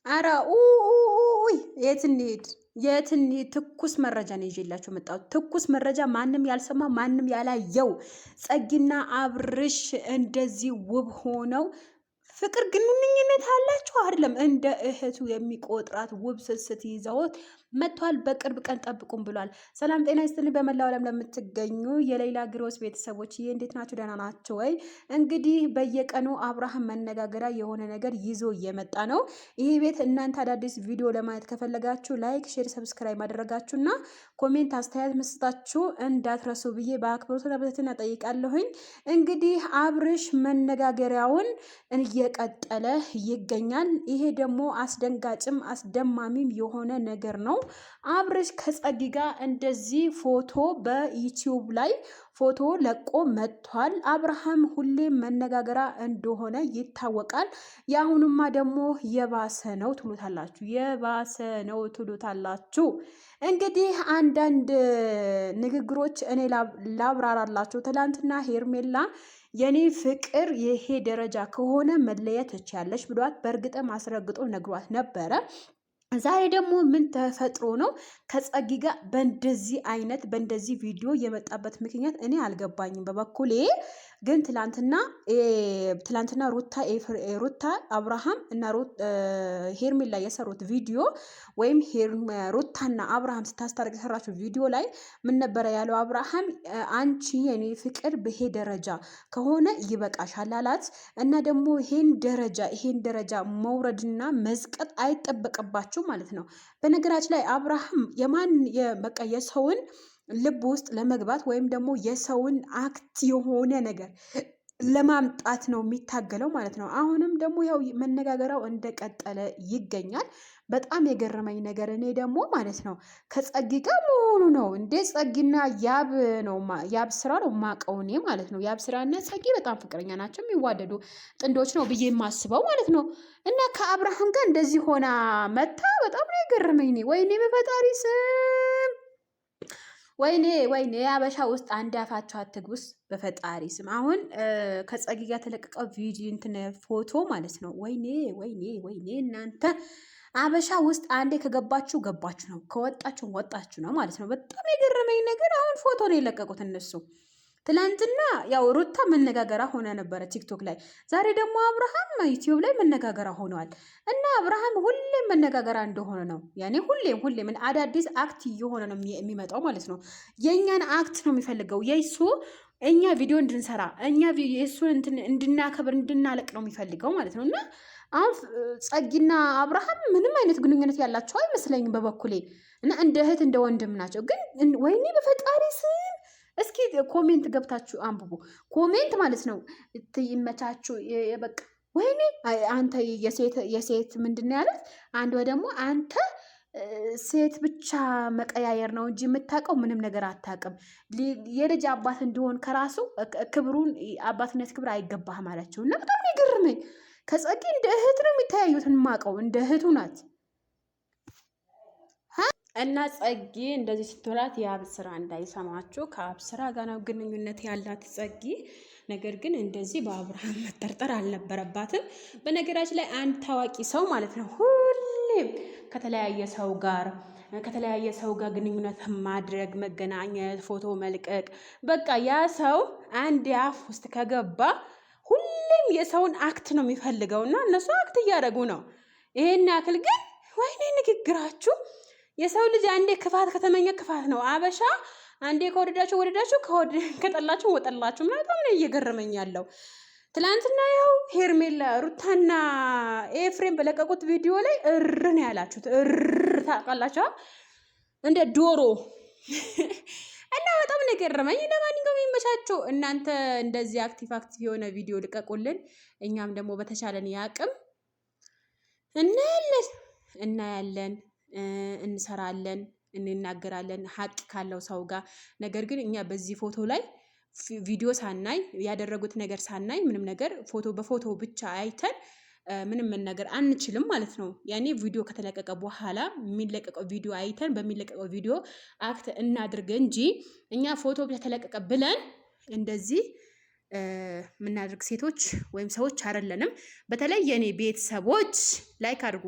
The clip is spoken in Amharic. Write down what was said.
አረ የት እንሂድ? የት እንሂድ? ትኩስ መረጃ ነው ይዤላችሁ መጣሁት። ትኩስ መረጃ ማንም ያልሰማ ማንም ያላየው ጸጊና አብርሽ እንደዚህ ውብ ሆነው ፍቅር ግንኙነት አላቸው አይደለም፣ እንደ እህቱ የሚቆጥራት ውብ ስስት ይዘውት መጥቷል። በቅርብ ቀን ጠብቁም ብሏል። ሰላም ጤና ይስጥልኝ። በመላው ዓለም ለምትገኙ የሌላ ግሮስ ቤተሰቦች ይህ እንዴት ናቸው? ደህና ናቸው ወይ? እንግዲህ በየቀኑ አብርሃም መነጋገሪያ የሆነ ነገር ይዞ እየመጣ ነው። ይህ ቤት እናንተ አዳዲስ ቪዲዮ ለማየት ከፈለጋችሁ like፣ share፣ subscribe ማድረጋችሁና comment አስተያየት መስጠታችሁ እንዳትረሱ ብዬ በአክብሮትና በትህትና ጠይቃለሁኝ። እንግዲህ አብርሽ መነጋገሪያውን እየቀጠለ ይገኛል። ይሄ ደግሞ አስደንጋጭም አስደማሚም የሆነ ነገር ነው። አብርሽ ከጸጊ ጋር እንደዚህ ፎቶ በዩቲዩብ ላይ ፎቶ ለቆ መጥቷል። አብርሃም ሁሌም መነጋገሪያ እንደሆነ ይታወቃል። የአሁኑማ ደግሞ የባሰ ነው ትሉታላችሁ፣ የባሰ ነው ትሉታላችሁ። እንግዲህ አንዳንድ ንግግሮች እኔ ላብራራላችሁ። ትላንትና ሄርሜላ የኔ ፍቅር ይሄ ደረጃ ከሆነ መለየት ትችያለሽ ብሏት በእርግጥም አስረግጦ ነግሯት ነበረ። ዛሬ ደግሞ ምን ተፈጥሮ ነው ከጸጊ ጋር በእንደዚህ አይነት በእንደዚህ ቪዲዮ የመጣበት ምክንያት እኔ አልገባኝም። በበኩሌ ግን ትላንትና ሩታ አብርሃም እና ሄርሜላ የሰሩት ቪዲዮ ወይም ሩታና አብርሃም ስታስታርቅ የሰራችው ቪዲዮ ላይ ምን ነበረ ያለው አብርሃም? አንቺ የኔ ፍቅር በሄ ደረጃ ከሆነ ይበቃሻል አላት። እና ደግሞ ይሄን ደረጃ ይሄን ደረጃ መውረድና መዝቀጥ አይጠበቅባችሁ ማለት ነው። በነገራችን ላይ አብርሃም የማን በቃ የሰውን ልብ ውስጥ ለመግባት ወይም ደግሞ የሰውን act የሆነ ነገር ለማምጣት ነው የሚታገለው ማለት ነው። አሁንም ደግሞ ያው መነጋገሪያው እንደቀጠለ ይገኛል። በጣም የገረመኝ ነገር እኔ ደግሞ ማለት ነው ከጸጊ ጋር መሆኑ ነው እንዴ! ጸጊና ያብ ነው ያብ ስራ ነው ማቀው እኔ ማለት ነው። ያብ ስራና ጸጊ በጣም ፍቅረኛ ናቸው፣ የሚዋደዱ ጥንዶች ነው ብዬ የማስበው ማለት ነው። እና ከአብርሃም ጋር እንደዚህ ሆና መታ በጣም ነው የገረመኝ እኔ። ወይኔ በፈጣሪ ስም ወይኔ ወይኔ የአበሻ ውስጥ አንድ አፋቸው አትግቡስ በፈጣሪ ስም። አሁን ከጸጊ ጋር የተለቀቀው ቪዲዮ እንትን ፎቶ ማለት ነው። ወይኔ ወይኔ ወይኔ እናንተ አበሻ ውስጥ አንዴ ከገባችሁ ገባችሁ ነው፣ ከወጣችሁ ወጣችሁ ነው ማለት ነው። በጣም የገረመኝ ነገር አሁን ፎቶ ነው የለቀቁት እነሱ። ትላንትና ያው ሩታ መነጋገሪያ ሆነ ነበረ ቲክቶክ ላይ። ዛሬ ደግሞ አብርሃም ዩቲዩብ ላይ መነጋገሪያ ሆነዋል። እና አብርሃም ሁሌም መነጋገሪያ እንደሆነ ነው። ያኔ ሁሌም ሁሌም አዳዲስ act እየሆነ ነው የሚመጣው ማለት ነው። የእኛን act ነው የሚፈልገው የሱ እኛ ቪዲዮ እንድንሰራ እኛ የእሱን እንድናከብር እንድናለቅ ነው የሚፈልገው ማለት ነው። እና አሁን ጸጊና አብርሃም ምንም አይነት ግንኙነት ያላቸው አይመስለኝም በበኩሌ እና እንደ እህት እንደ ወንድም ናቸው። ግን ወይኔ በፈጣሪ ስም እስኪ comment ገብታችሁ አንብቡ። comment ማለት ነው ይመቻችሁ። በቃ ወይኔ አንተ የሴት ምንድን ነው ያለት? አንዷ ደግሞ አንተ ሴት ብቻ መቀያየር ነው እንጂ የምታውቀው ምንም ነገር አታውቅም። የልጅ አባት እንዲሆን ከራሱ ክብሩን አባትነት ክብር አይገባህም አላቸው። እና በጣም ይገርመኝ። ከጸጌ እንደ እህት ነው የሚተያዩት። የማውቀው እንደ እህቱ ናት። እና ጸጌ እንደዚህ ስትላት የአብ ስራ እንዳይሰማችሁ ከአብ ስራ ጋር ነው ግንኙነት ያላት ጸጌ። ነገር ግን እንደዚህ በአብርሃም መጠርጠር አልነበረባትም። በነገራችን ላይ አንድ ታዋቂ ሰው ማለት ነው ሁሌም ከተለያየ ሰው ጋር ከተለያየ ሰው ጋር ግንኙነት ማድረግ፣ መገናኘት፣ ፎቶ መልቀቅ በቃ ያ ሰው አንድ አፍ ውስጥ ከገባ ሁሌም የሰውን act ነው የሚፈልገው እና እነሱ act እያደረጉ ነው። ይሄን ያክል ግን ወይኔ ንግግራችሁ የሰው ልጅ አንዴ ክፋት ከተመኘ ክፋት ነው። አበሻ አንዴ ከወደዳችሁ ወደዳችሁ፣ ከጠላችሁ ወጠላችሁ። በጣም ነው እየገረመኝ ያለው። ትላንትና ያው ሄርሜላ ሩታና ኤፍሬም በለቀቁት ቪዲዮ ላይ እር ነው ያላችሁት። እር ታውቃላችሁ፣ እንደ ዶሮ እና በጣም ነው የገረመኝ። ለማንኛውም ይመቻችሁ እናንተ እንደዚህ active active የሆነ ቪዲዮ ልቀቁልን። እኛም ደግሞ በተቻለን ያቅም እናያለን እናያለን እንሰራለን፣ እንናገራለን ሀቅ ካለው ሰው ጋር። ነገር ግን እኛ በዚህ ፎቶ ላይ ቪዲዮ ሳናይ ያደረጉት ነገር ሳናይ ምንም ነገር ፎቶ በፎቶ ብቻ አይተን ምንም መናገር አንችልም ማለት ነው። ያኔ ቪዲዮ ከተለቀቀ በኋላ የሚለቀቀው ቪዲዮ አይተን በሚለቀቀው ቪዲዮ act እናድርግ እንጂ እኛ ፎቶ ብቻ ተለቀቀ ብለን እንደዚህ የምናደርግ ሴቶች ወይም ሰዎች አይደለንም። በተለይ የእኔ ቤተሰቦች like አድርጉ።